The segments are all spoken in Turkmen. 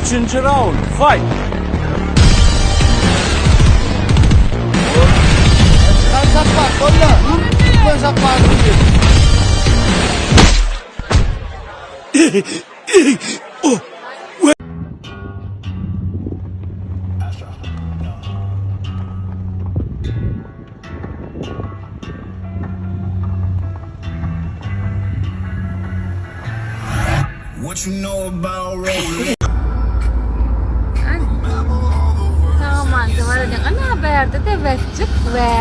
Üçünji raund, fight! Ana bärde de wetjik we.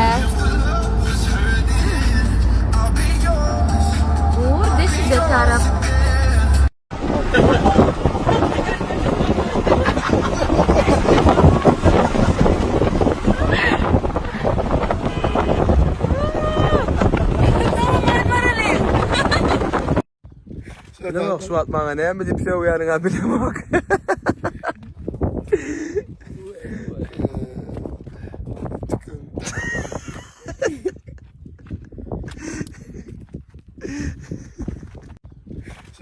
Dur deşide tarap. Bilemok şu wagt maňa näme diýip sögýäniňä bilemok.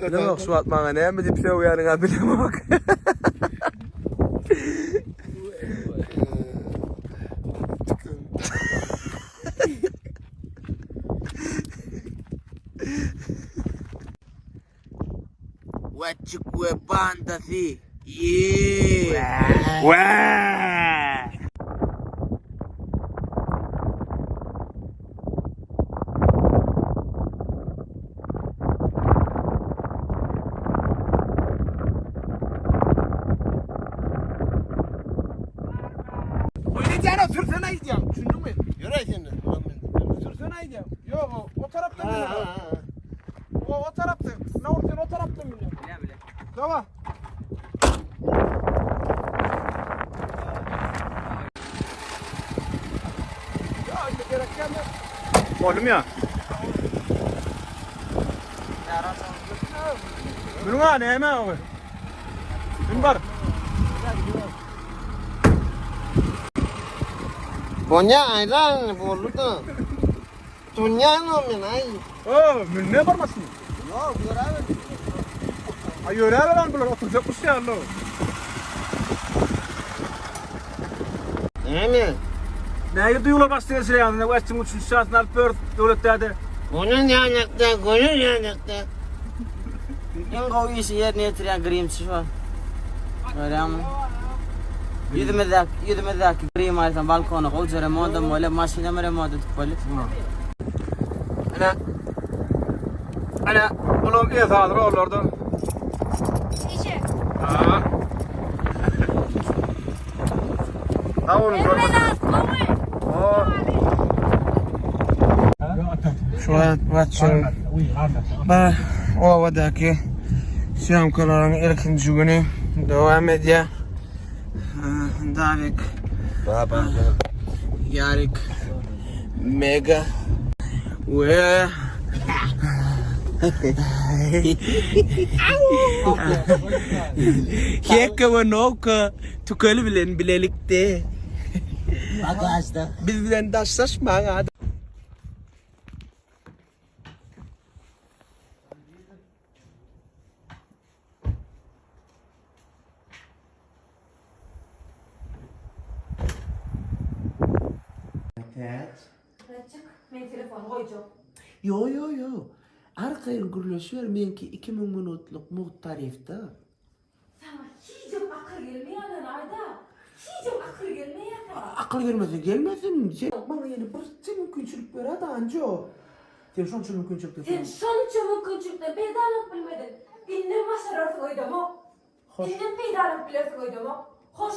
Bilemok şu wagt maňa näme diýip sögýäniňä bilemok. Wetjik we bandasy. Ýee. Oýnaýjana sürsene aýdýan, düşündiňmi? Ýöräý sen. Sürsene aýdýan. Ýok, o tarapdan münýär. O o tarapdan. Ne ol sen o tarapdan münýär. Bile bile. Dawa. Ya indi gerek gelme. Oglum ya. Münüň näme o? Mün bar. Bolýa aýran boldy-da. Tunýan o men aý. O, münme barmasyn. Ýok, ýöräber. Aý ýöräber an bular oturjakmyş ýaly. Näme? Näge duýgular başdan geçirýäňiz? Ine Westiň üçünji şansyny alyp ýörüs Döwlet däde. Gönül ýanakda, gönül ýanakda. Iň gowy işi ýerine ýetirýän grimçi şo. Görýäňmi? Ýüzümizdäki, ýüzümizdäki grim aýsam balkona gowja remondam bolýar, maşynam remont edip bolýar. Ine. Ine, bulam esasy rollardan. Eje. Ha. Sag boluň, görmek. Şu wagt Watson bir obadaky syýomkalaryň ilkinji güni dowam edýär. Dawik, Baba, Ýarik, Mega we Hekka we Nowka Tükeli bilen bilelikde. Bagajda. Biz bilen daşlaşmaň adam. Täç. Çık, men telefony goýjak. Ýo ýo ýo. Arkaýyn gürleşiber meňki 2000 minutlyk mugt tarifda. Saňa hijem akyl gelmeýändigini aýda. Hijem akyl gelmeýär saňa. Akyl gelmese gelmesin. Sen maňa ýene bir mümkinçilik ber-ä Anjo. Sen şonça mümkinçilikden Sen şonça mümkinçilikden peýdalanyp bilmediň. Indem başararsyň öýdemok. Hoş. Indem peýdalanyp bilersiň öýdemok. Hoş.